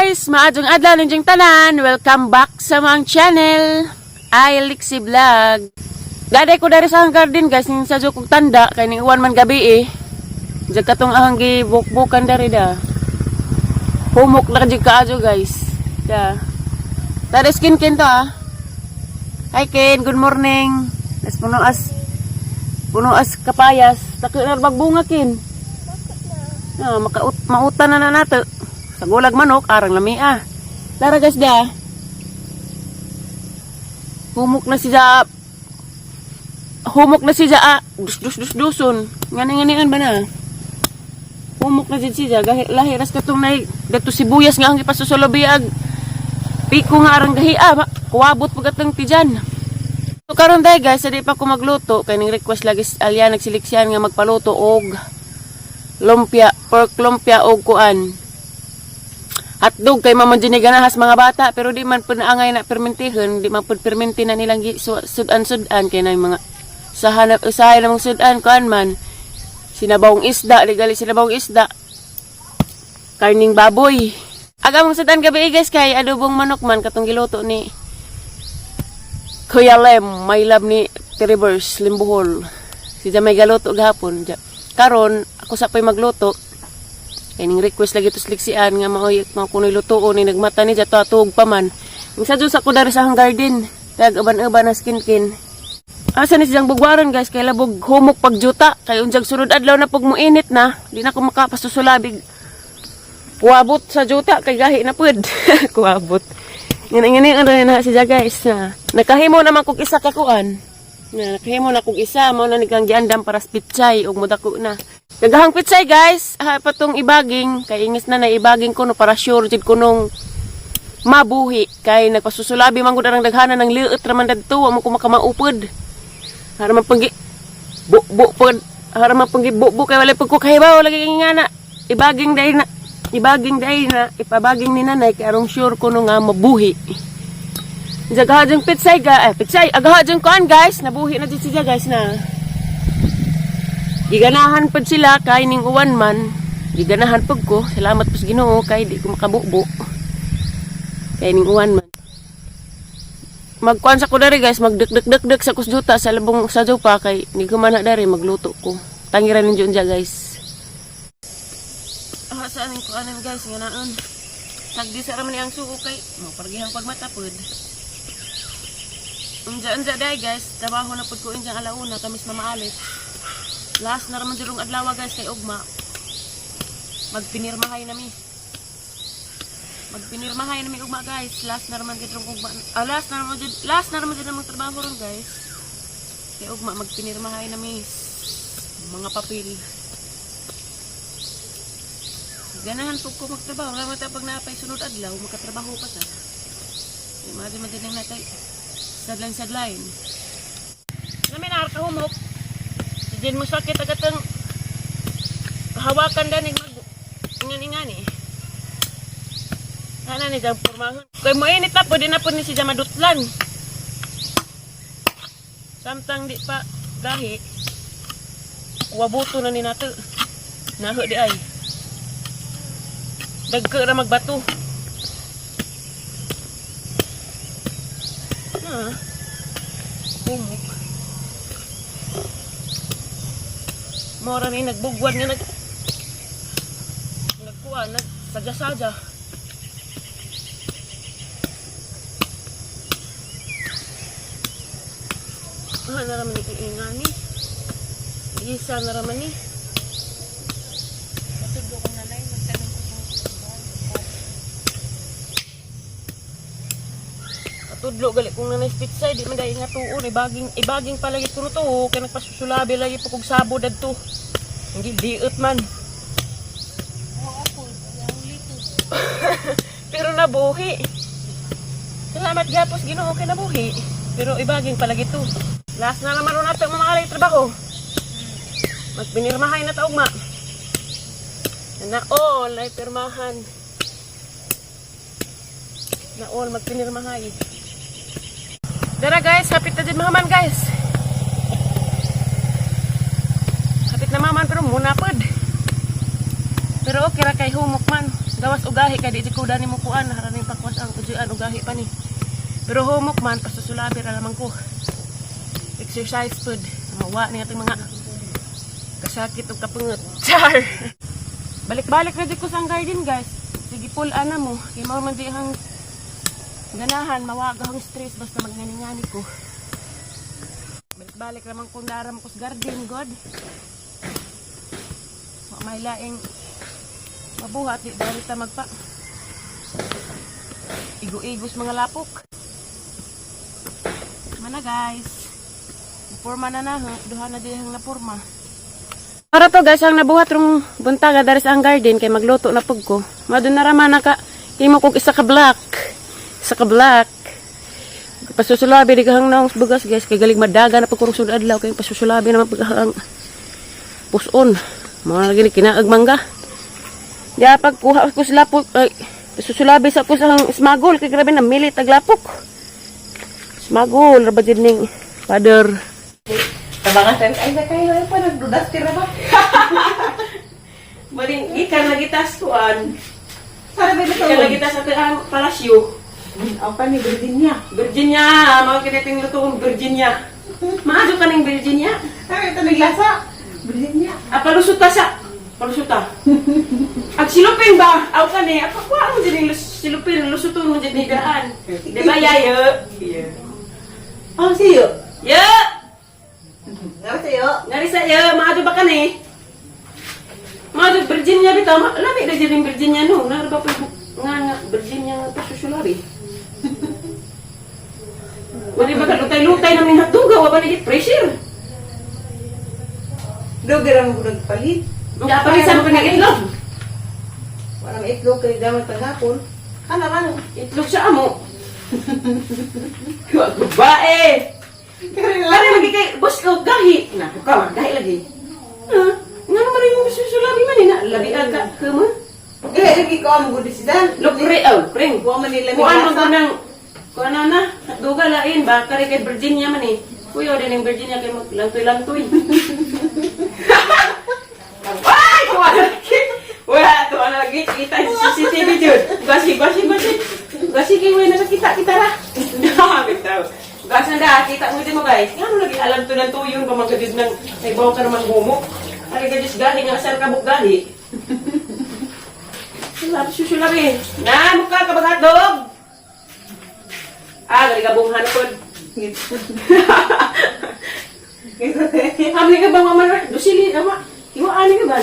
Guys! Maadjong adlaw ninyong tanan! Welcome back sa among channel! I Lixie Vlog. Gaday ko dari sa ahang garden, guys, ning sa kong tanda kay ning uwan man gabi eh. Diyan katong ahang gibukbukan dari da. Humok na jud kaayo, guys. Da. Tara skin kin to ah. Hi Ken, good morning. Nas puno as kapayas. Tako na magbunga, Ken. Ah, makaut mautan na na nato. Sa gulag manok, arang lami ah. Tara, guys, da. Humok na siya. Humok na siya ah. Dus dus dus duson. Ngani ngani ba na? Humok na jud siya. Gahi lahi ras katong nay dato sibuyas nga ang gipasusulubi ag piko nga arang gahi ah. Kuwabot pag atong tijan. So karon day, guys, di pa ko magluto kay ning request lagi alya nagsiliksyan nga magpaluto og lumpia, pork lumpia og kuan. Hotdog kay mao man jud ni ganahas mga bata, pero di man pud naangay na permentihon, di man pud permente na nilang sudan-sudan kay na yung mga sa usahay namang sudan kuan man sinabawng isda, di gali sinabawng isda. Karning baboy. Aga mong sudan gabi eh, guys, kay adobong manok man katong giluto ni Kuya Lem, may love ni Trivers Limbuhol. Si may galuto gahapon. Karon ako sa pa'y magluto. Kay ning request lagi to sliksian nga maoy mao kunoy lutuon ni nagmata ni jato tuog pa man. Ning sa sa ko dari sa hang garden. Tag uban-uban na skin kin. Asa ni siyang bugwaron, guys, kay labog humok pagjuta kay unsag sunod adlaw na pug muinit na, di na ko makapasusulabig. Kuwabot sa juta kay gahi na pud. Kuwabot. Ngani ngani ano na siya, guys, na. Nakahimo naman kog isa ka kuan. Na nakahimo na kog isa mao na ni kang giandam para sa pitsay ug mudako na. Dagahang pitsay, guys, ha, patong ibaging kay ingis na na ibaging ko no para sure jud ko nung mabuhi kay nagpasusulabi man gud arang daghanan ng liit ra man dadto, wa man ko makamaupod. Hara man panggi bu bu pod, hara man panggi bu bu kay wala pud ko kahibaw lagi nga na ibaging dai na ibaging dai na ipabaging ni nanay kay arong sure ko no nga mabuhi. Jagaha jung pitsay ga eh, pitsay agaha jung kuan, guys, nabuhi na jud siya, guys, na. Giganahan pud sila kay ning uwan man. Giganahan pud ko. Salamat po sa Ginoo kay di ko makabubo. Kay ning uwan man. Magkuan sa ko dari, guys, magdek dek dek dek sa kusjuta sa labong sa pa kay ni gumana dari magluto ko. Tangiran ninyo unja, guys. Ah, saan ko anan, guys, nga naon. Tagdi sa raman ang suko kay mo pargihang pagmata pud. Unja unja day, guys, trabaho na pud ko injang alauna kamis mamaalit. Last na raman jud adlaw, guys, kay ugma. Magpinirmahay nami. Magpinirmahay nami ugma, guys. Last na raman jud ugma. Ah, last na raman jud among trabaho ron, guys. Kay ugma magpinirmahay nami mga papel. Ganahan po ko magtrabaho. Wala man pag napay sunod adlaw, makatrabaho pa ta. Imagine man din natay. Sadline sadline. Nami na kahumok. Din mo sakit agad ang kahawakan danig mag ingani ingani. Ana ni jang pormahon. Kay mo init na po, di na po ni siya madutlan. Samtang di pa gahi, kuwabuto na ni nato. Naho di ay. Dagko ra magbato. Ah. Humok. Mora ni nagbugwan nga nagkuha, nagsadya-sadya. Ah, naraman ni ingani. Isa naraman ni. Matudlo ko nanay, magtanong ko kung Patudlo gali kung nanay pitsay di man dahil nga tuon ibaging ibaging palagi kuno to kay nagpasusulabi lagi po kog sabo dadto. Hindi diot man. Oo po, ang lito. Pero nabuhi. Salamat gapos Ginoo kay nabuhi. Pero ibaging palagi to. Last na naman ron nato mga alay trabaho. Magpinirmahay na taugma. Na all ay pirmahan. Na all magpinirmahay. Dara, guys, hapit na din mahaman, guys. Hapit na maman pero muna pod. Pero okay ra kay humok man. Gawas ugahi kay di ko dani mo kuan, haraning pakwas ang ujuan ugahi pa ni. Pero humok man pasusulabi ra lamang ko. Exercise food. Mawa ni atong mga kasakit ug kapungot. Char. Balik-balik na di ko sa ang garden, guys. Sige pul ana mo. Kay mao man di ang ganahan mawaga ang stress basta magnani-ngani ko. Balik-balik naman kung daram ko sa garden, God. Wa may laing mabuhat di dali ta magpa. Igo-igos mga lapok. Mana, guys. Porma na na, ha? Duha na dihang na porma. Para to, guys, ang nabuhat rong buntaga dari sa ang garden kay magluto na pug ko. Madun na raman naka imo kog isa ka black. Isa ka black. Pasusulabi di kahang naong bugas, guys, kay galing madaga na pagkurong sud adlaw kay pasusulabi naman pag ang puson. Mga lagi ni kinaag mangga. Ya pagkuha ko sa lapok ay pasusulabi sa ko sa ang smagol kay grabe na milit ag lapok. Smagol ra ba jud ning father. Tabangan ay sa kayo ay pa nagdudas tira ba? Maling ikan lagi tas kuan. Para ba Ikan lagi tas sa ang palasyo. Ang pa ni Virginia. Virginia, mga kiniting lutoong Virginia. Maadyo ka ning Virginia. Ay, ito naglasa. Virginia. Ah, palusuta sa. Palusuta. Ag silupin ba? Aw ka ni. Apa kuha mo dyan yung silupin, lusuton mo dyan ni daan. Di ba, yayo? Yeah. Oh, siyo. Ya! Nga siyo. Ngari sa ya, maadyo ba ka ni? Maadyo Virginia bitaw, lami na dyan yung Virginia no. Nara ba pa nga nga Virginia nga pasusulabi. Wala ba ka lutay-lutay namin hatuga, wa ba nagit pressure? Dogira mo nagpalit. Nga parisan pa ng itlog. Walang itlog kay gamit paghapon. Kana lang. Itlog sa amo. Wa babae. Kare lagi kay boss ko gahi. Na ko ka gahi lagi. Ha? Nga naman rin yung susulabi man eh, na labi aga ka mo. Eh, lagi ko ang gud si Dan. Lukre aw, preng. Kuha man nila Kuan man ko nang kuan na na, duga lain ba kare kay Virginia man eh. Kuya din ang Virginia kay maglantoy-lantoy. Ay, kuan lagi. Wala, tuwa na lagi. Kita sa CCTV jud. Gasi, gasi, gasi. Gasi kay wala nakita kita ra. Bitaw. Gasa na kita mo din mo, guys. Ngano lagi alam to ng tuyon pa mga jud nang nagbaw ka naman gumo. Ari ka jud gahi nga asar ka gahi. Sulabi, susulabi. Na, mukha ka bang hotdog? Ah, gali ka buong hanapod. Hamli ka ba mama? Dusili, ama. Iwaan ka ba?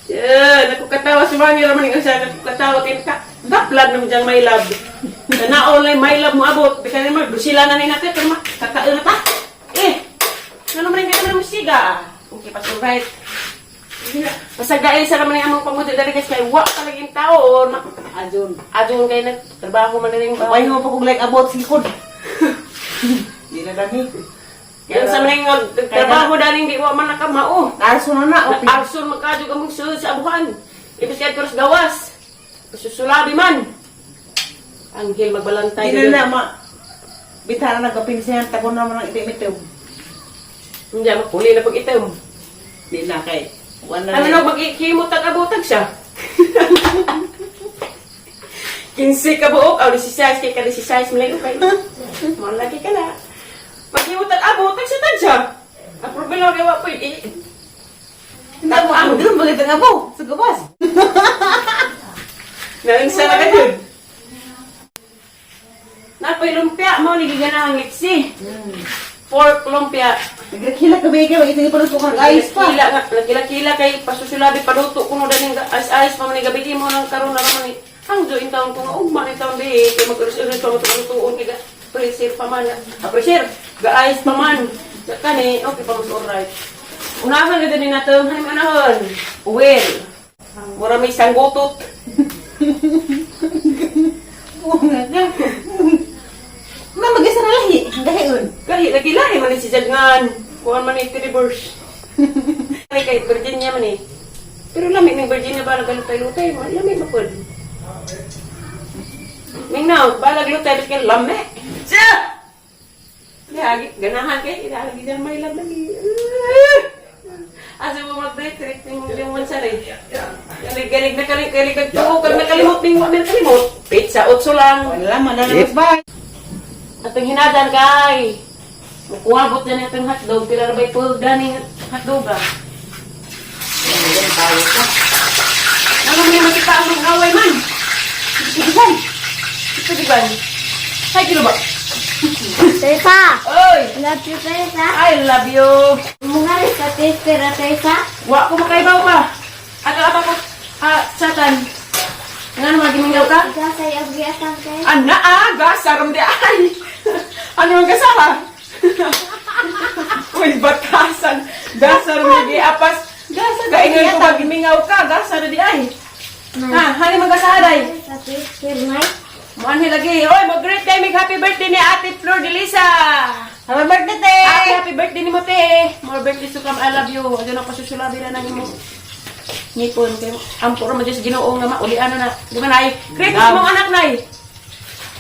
Yeah, nakukatawa si Mangi raman yung isa, nakukatawa kay ka. Gaplag naman diyang my love. Na naolay my love mo abot. Bika naman, dusila na ni natin, pero kakain na ta. Eh, ano naman yung kaya naman siga? Okay, pas right. Pasagain sa naman yung among pamuti dali, guys, kay wa pa lagi taon. Ajon. Adun kay nagtrabaho man rin ba. Why mo pa kog like abot sikod. Di na dami. Yan sa mga nagtrabaho daling di wa man nakamao. Arso na na. Okay. Arson magkadyo among sulod sa abuhan. Ibig kay kuros gawas. Susulabi man. Anghel magbalantay. Di na na ma. Bitana nagkapinsihan takon na man ang itim-itim. Hindi mapuli na pag itim. Di na kay. Wala Ano na mag-ikimot ang abotag siya. 15 ka buok, aw 16 kay ka 16 malayo kay. Malaki ka na. Maghimot ang abotag siya tan siya. Ang problema kay wa po eh. Tamo ang drum bagay ang abo sa gawas. Naunsa na ka dun. Napay lumpia, mao ni giganahang liksi. Pork lumpia. Nagrakila ka ba ikaw? Ito yung parang kung ayos pa. Kila nga, nagkila-kila kay pasusulabi paluto kuno daning ice ice pa man ni gabi mo nang karon na man ni. Hangjo in taon ko nga ugma ni taon di kay mag-urus-urus pa mo tuon kay ga pressure pa man. Ah, pressure. Ga ice pa man. Sa kani okay pa mas alright. Unahan gid ni nato, hani unahon. Well. Mura may sanggutot. Bunga ka. Ma, mag-isa na lahi. Gahiun. Gahi lagi lahi man ni si Jagnan. Kuan man ni Tribors. Kay kay Virginia man eh. Pero lami ning Virginia ba nagalutay-lutay, man lami ba pod. Ming now, balag lutay biskan lami. Siya! Lagi ganahan kay ilagi dyan may love lagi. Asa mo mag-break, yung mansanay. Galig, galig na kalig, galig nagtuo, kag nakalimot, ning wa kalimot. Pizza, otso lang. Wala man na lang ba? Atong hinadan kay. Mukuabot na itong hotdog, pila ra bay pulga ganing hotdog ah. Ano mo yung makita ang mga away man? Itigiban. Itigiban. Hay kilo ba? Teresa! Oy! Love you, Teresa. I love you. Mga sa testera, Teresa. Wa ko makaibaw pa. Aga apa ko? Ah, satan. Nga naman gimingaw ka? Gasay ang giatang, Teresa. Ana ah, gasa ram di ay. Ano ang gasa? Uy, batasan. Gasa ram di apas. Gasa gaingon ko ba gimingaw ka? Gasa ra di ay. Ha, hani man gasa aday. Sa tester, Mike. Muanhi lagi. Oy, mag-greet kay mig happy birthday ni Ate Flor de Lisa. Happy birthday, te! Ate, happy birthday ni mo, te. More birthdays to come. I love you. Adyo na pasusulabi na nang imo. Ngipon kay ampo ra man Diyos Ginoo nga maulian na na. Di ba nay? Greet sa mong anak nay.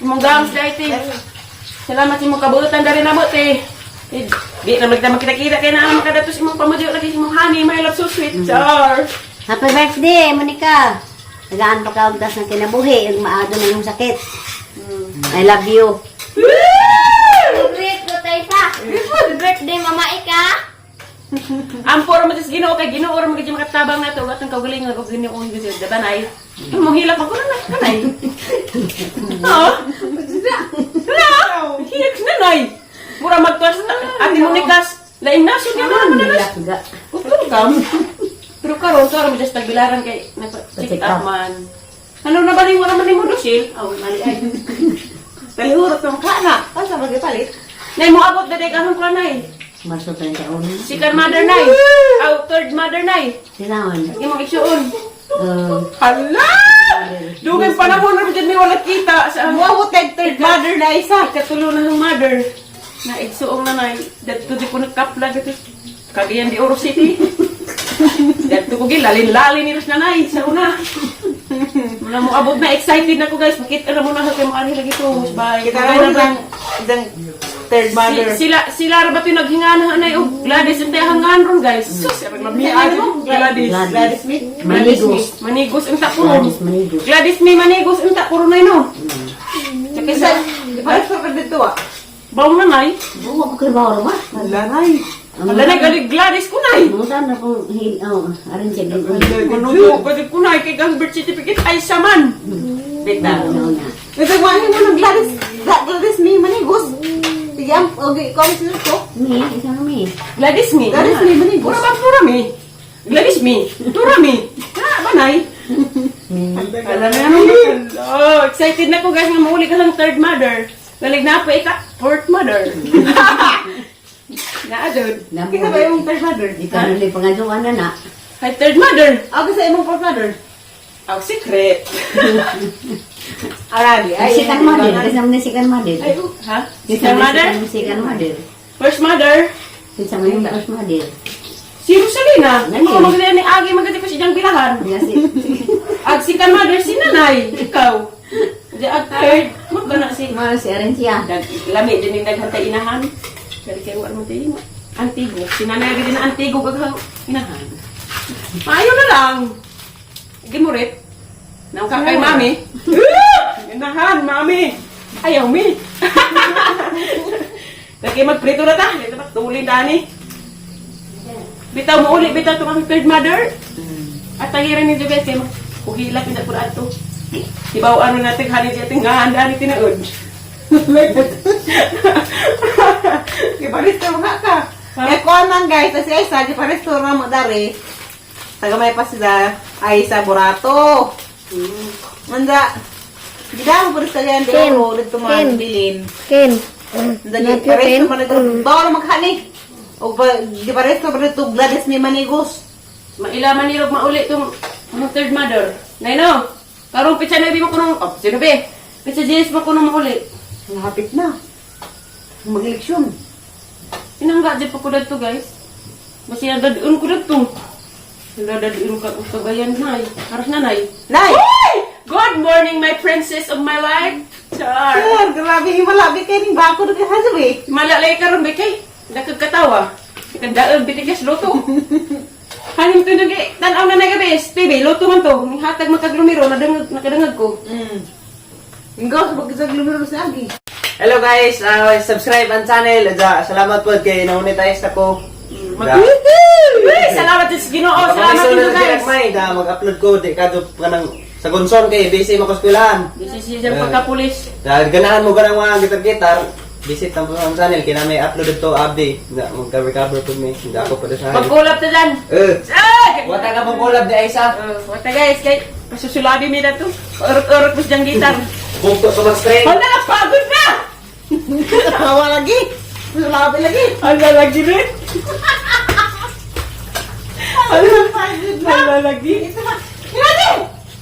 Imong gams dai te. Salamat sa imong kabuotan dari namo te. Eh, di na magta makita-kita kay naa makadatos imong pamudyo lagi sa imong honey, my love so sweet. Char. Happy birthday, Monica! Tagaan pa ka og tas ng kinabuhi, ug maado na yung sakit. I love you. Greet ko, Teresa. Happy birthday, Mama Ika. Ampo ra man sa Ginoo kay Ginoo ra man gid makatabang nato atong kaugalingon og Ginoo gyud siya, diba nay? Imong hilak ako na kanay. Ha? Na! Hilak na nay. Mura magtuwas na Ate Monikas, laing nasod nga naman na nas. Ga. Utol ka. Pero karon karon mo just tagbilaran kay nagpa-check Pa-check up up. man. Ano na ba ning wala man nimo dosil? Aw, mali ay. Talihurot ng kana. Asa ba gipalit? Nay mo abot na day kahon ko nay. Marso 31. Second mother nay. Aw, third mother nay. Sinaon. Imong igsuon. Uh, Hala! Dugay panahon ra jud mi wala kita sa Muabot kay third mother na isa. Katulo na ang mother. Na igsuong na nay. Dadto di ko nagkapla dito. Cagayan de Oro City. Dadto ko gilalin-lalin ni Ros nanay sa una. Muna mo abot na excited na ko guys. Makita na mo na kay mo anhi lagi ko. Bye. Kita na mo lang dang third mother. Si, sila sila ra ba to naghingan na og Gladys ang hangan ron guys. Sus, arang lami mo. Gladys. Gladys. Gladys Smith. Manigos. Manigos ang takuro. Gladys Manigos. Gladys may manigos ang takuro na no. Tsaka Isa, sa pares pa dito ah. bawng na nay. Buwa ko kay Mauro ba? Wala nay. Wala na gali Gladys kunay. Mga saan na kung hil, oh, aron siya ganoon. Kuno ko di kunay kay ang birth certificate ay saman. Bita. Ano na. Nagtagwahin mo ng Gladys, Gladys May Manigos. Sige, okay, comment sila ko. Mi, isang mi. Gladys mi. Gladys mi Manigos. Pura ba pura mi? Gladys mi. Tura mi. Ha, banay. Mi. Alam na ano. Oh, excited na ko guys nga mauli ka ng third mother. Galig na po ika fourth mother. Na adod. Kita ba yung third mother? Ikaw na lang pangajuan na na. Hay third mother. Ako sa imong fourth mother. Ang secret. Arali, ay. Sikan mother, kasama na sikan mother. Ay, oh, ha? Second mother? Sikan mother. First mother? Kasama yung first mother. Si Rosalina. Nani? Ako maganda ni Agi maganda ko si Jang Bilahan. Nga si Ag second mother si nanay. Ikaw. Di ag third. Magka na si Mga si Arencia. Dag, lami din yung daghantay inahan. Dali kayo wala mo tayo. Antigo. Si nanay gid na antigo kag inahan. Maayo na lang. Gimurit. Nang ka kay mami. Inahan, mami. Ayaw mi. Lagi magprito na ta. Dito ba tulin dani. Bitaw mo uli bitaw to ang third mother. At tagiran ni Jubes kay kuhilak na pud ato. Ibaw ano natin hanin siya tingahan dani tinaod. Gipares ka mga ka. Eh, kuan man guys, si Aisa, gipares to ra mo dari. Taga may pa sila ay sa Borato. Manda, gidamo po sa yan, Kim. dito, dito mga Kim. bilin. Ken. Manda, gipares to man ito. Bawal maghani. O ba, gipares to man ito, Gladys may Manigos. Mailaman ni Rob mauli tong ang third mother. Nay no. Karong pitsa na bi mo kunong oh, sino be? Pitsa Jess mo kunong mauli. Malapit na. Mag-eleksyon. Sinangga jud pa ko dadto guys. Basi nadadun ko dadto. Nadadun ka og kagayan nay. Aras na nay. Nay! Uy! Good morning my princess of my life. Char. Sir, grabe, himalabi kayo ng bako na kayo eh. Malalay karon be kay nakagkatawa. Kandaog bitigas luto. Hanin to nag tanaw na nagabi, TV, luto man to. Hatag makaglumiro, nadangag, nakadangag ko. Inggaw sa pagkisag lumiro sa agi. Hello guys, subscribe ang channel. Ja, salamat po kay na-monetize ako. Mag Uy, salamat sa Ginoo, salamat din guys. May da mag-upload ko di kadto kanang sa Gonson kay busy mo eskwelahan. Busy siya pagkapulis. Dahil ganahan mo ganang mga gitar-gitar, visit ang ang channel kay na may upload dito update. Da mag-cover cover pud mi. Da ako pa sa. Pag-collab ta dyan. Eh, Ah! wata ka mong collab di Aisa. Wata guys, kay pasusulabi mi na to. Urot-urot mo siyang gitar. Bugto sa mag-string. Hala, pagod na! Hawa lagi. Sulabi lagi. Hala, lagi rin. Hala, hala, lagi.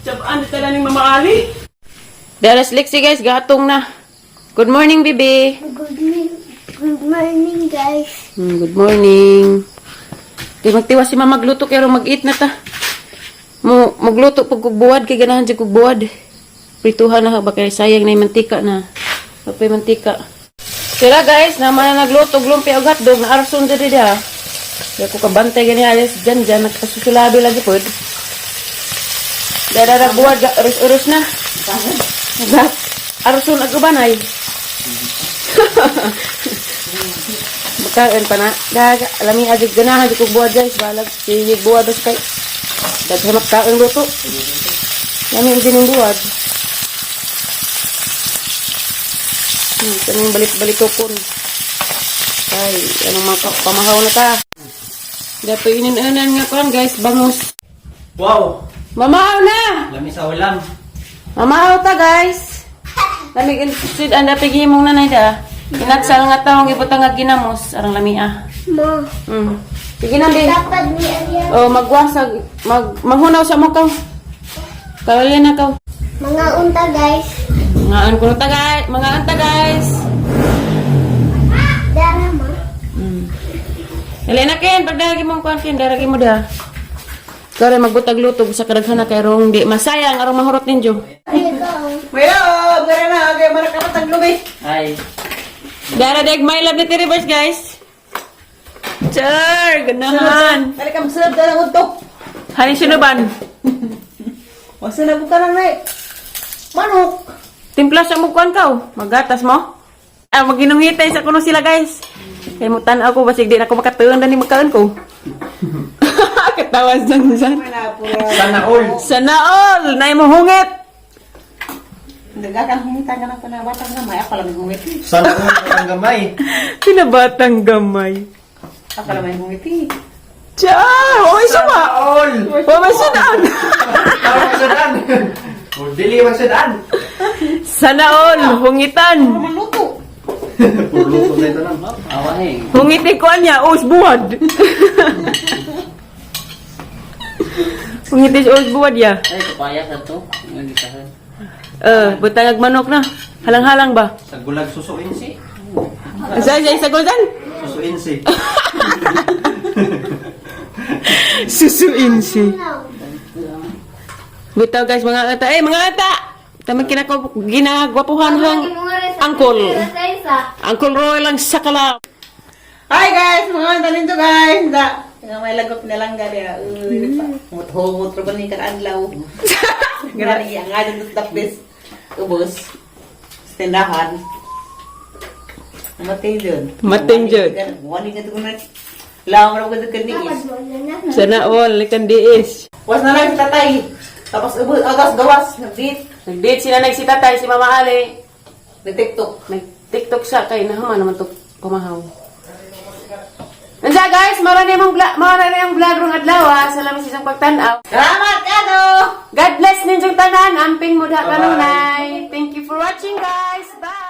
Tsabaan na tala ni Mama Ali. Daras liksi guys, gatong na. Good morning, baby. Good morning, good morning, guys. Good morning. Di magtiwas si mama magluto kay aron mag-eat na ta. Mo magluto pag kog buwad kay ganahan jud kog buwad. Prituhan na ba kay sayang na yung mantika na. Papay mantika. Sila guys, naman na nagluto og lumpia og hotdog na arson diri dia. Di ako kabantay gani alis dyan dyan nagkasusulabi lagi pod. Dara buwad ga urus-urus na. Gat arson ag ubanay. Makaon pa na. Dag, lami ajud ganahan jud kog buwad guys, balag sige buwad dos kay. Daghan magkaon luto. Lami ang dining buwad. Kaning balit-balitokon. Ay, anong mga pamahaw na ta. Dato inin-unan nga kuan guys, bangus. Wow, Mamahaw na! lami sa ulam. Mamahaw ta guys. Lamig sud ang dapig himong nanay da. Inatsal nga taong ibutang nga ginamos arang lami ah. Ma, Sige na, be. dapat ni Alia. Oh, magwasag, maghunaw sa mo kaw. Kawalyan na kaw. Mga unta, guys. Mga an kuno ta guys, mga anta guys. Dara, ma. Dali na ken, pagdagi mong kuan ken, daragi mo da. Kare magbutag luto sa kadaghan na kay rong di masayang arong mahurot ninyo. Ay, ikaw. Mayo, gara na kay marakapat ang lubi. Hi. Dara deg my love ni Rivers guys. Char, ganahan. Dali ka magsulab ka ng untok. Hani sinuban. Magsulab ka lang na manok. Timpla sa mo kuan kaw. Magatas mo. Ah, maginungitay sa kuno sila guys. Kay mo tan-aw ko basig di na ako makatuon dani magkaon ko. Katawas lang dyan. Wala po. Sana all. Sana all! Nay mo hungit! Dagakan humita ka na panabatang gamay. Ako lang humiti. Sana all ang gamay. Pinabatang gamay. Ako lang may humiti. Char! Oy, sama! All. Wa may sudan! Tama sudan. Dili man sudan. Sana all! Hungitan! Maluto. Purluto na ito lang. Awa eh. Hungiti ko niya, us buwad! Hungiti sa us buwad ya. Ay, papaya sa to. Ang gitahan. Eh, butang manok na. Halang-halang ba? Sa gulag susuin si. Sa sa isa guldan? Susuin si. Susuin si. No. Bitaw guys, mga ata. Eh, mga ata! Tama kinako ginagwapuhan hang angkol. Angkol Roy lang sa kala. Hi guys, mga antanin to guys. Da. Nga may lagot na lang gali. Uy, muthungot ra ba ni kan adlaw. Gani ang adto tapis. Ubos. Tindahan. Matay jud. Matay jud. Wani ka tugunan. Laom ra ko kan diis. Sana all, ikan diis. Was na lang si tatay. Tapos ubos, oh, tapos gawas, nag-date. Nag-date sila nagsitatay si Mama Ali. Nag-TikTok. Nag-TikTok siya kay nahama naman to pamahaw. Nandiyan guys, marami mong vlog, marami yung vlog rong adlaw ah. Salamat sa isang pagtanaw. Salamat, ano! God bless ninyong tanan. Amping mo da kanunay. Thank you for watching guys. Bye.